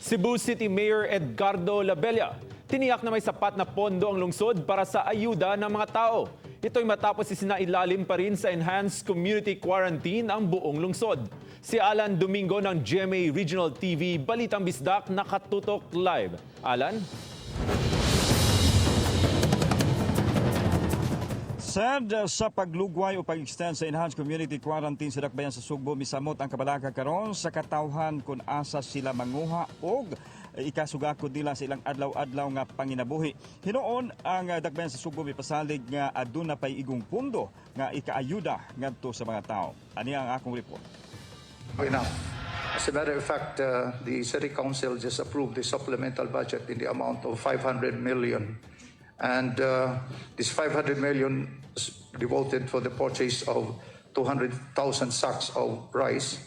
Cebu City Mayor Edgardo Labella tiniyak na may sapat na pondo ang lungsod para sa ayuda ng mga tao. Ito'y matapos isinailalim pa rin sa Enhanced Community Quarantine ang buong lungsod. Si Alan Domingo ng GMA Regional TV, Balitang Bisdak, nakatutok live. Alan? Sad sa paglugway o pag-extend sa Enhanced Community Quarantine sa Dakbayan sa Sugbo, misamot ang kabalaka karon sa katawhan kung asa sila manguha og ikasugakod nila sa ilang adlaw-adlaw nga panginabuhi. Hinuon ang Dakbayan sa Sugbo mipasalig nga aduna pay igong pundo nga ikaayuda ngadto sa mga tao. Ani ang akong report. Enough. As a matter of fact, the City Council just approved the supplemental budget in the amount of 500 million. And this 500 million is devoted for the purchase of 200,000 sacks of rice.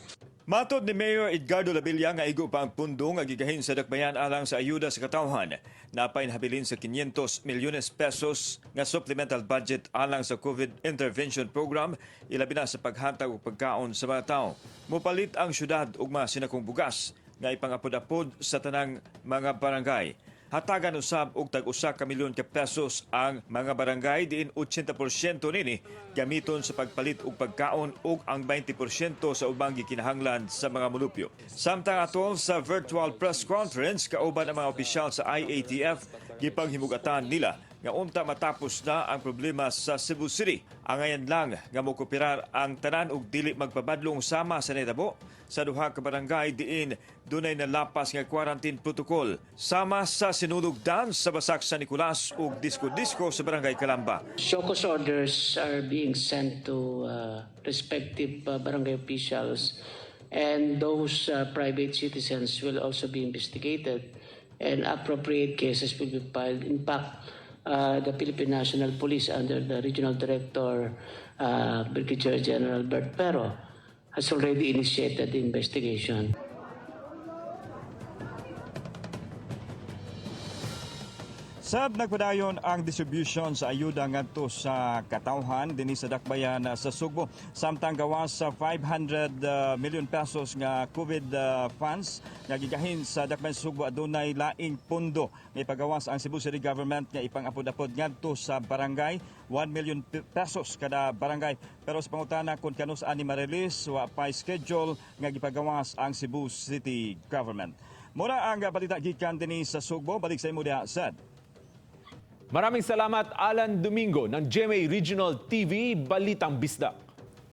Matod ni Mayor Edgardo Labilla nga igo pa ang pundo nga gigahin sa Dakbayan alang sa ayuda sa katawhan. Napainhabilin sa 500 milyones pesos nga supplemental budget alang sa COVID intervention program, ilabi na sa paghatag og pagkaon sa mga tao. Mopalit ang syudad og mga sinakong bugas nga ipangapod-apod sa tanang mga barangay. Hatagan usab og tag-usa ka milyon ka pesos ang mga barangay diin 80% nini gamiton sa pagpalit og pagkaon ug ang 20% sa ubang gikinahanglan sa mga mulupyo. Samtang atol sa virtual press conference kauban ang mga opisyal sa IATF, gipanghimugatan nila nga unta matapos na ang problema sa Cebu City. Angayan lang nga mokoperar ang tanan og dili magpabadlong sama sa nitabo sa duha ka barangay diin dunay nalapas nga quarantine protocol sama sa Sinulog Dance sa Basak San Nicolas ug Disco Disco sa Barangay Calamba. Show cause orders are being sent to respective barangay officials, and those private citizens will also be investigated and appropriate cases will be filed. In fact, the Philippine National Police under the Regional Director, Brigadier General Bert Pero, has already initiated the investigation. Sab nagpadayon ang distribution sa ayuda ngadto sa katawhan dinhi sa Dakbayan sa Sugbo, samtang gawas sa 500 million pesos nga COVID funds nga gigahin sa Dakbayan sa Sugbo, adunay laing pundo nga ipagawas ang Cebu City Government nga ipangapod-apod ngadto sa barangay, 1 million pesos kada barangay. Pero sa pangutana kung kanus ani ma-release, wa pay schedule nga gipagawas ang Cebu City Government. Mura ang balita gikan dinhi sa Sugbo. Balik sa imo diha, Sad. Maraming salamat, Alan Domingo ng GMA Regional TV, Balitang Bisdak.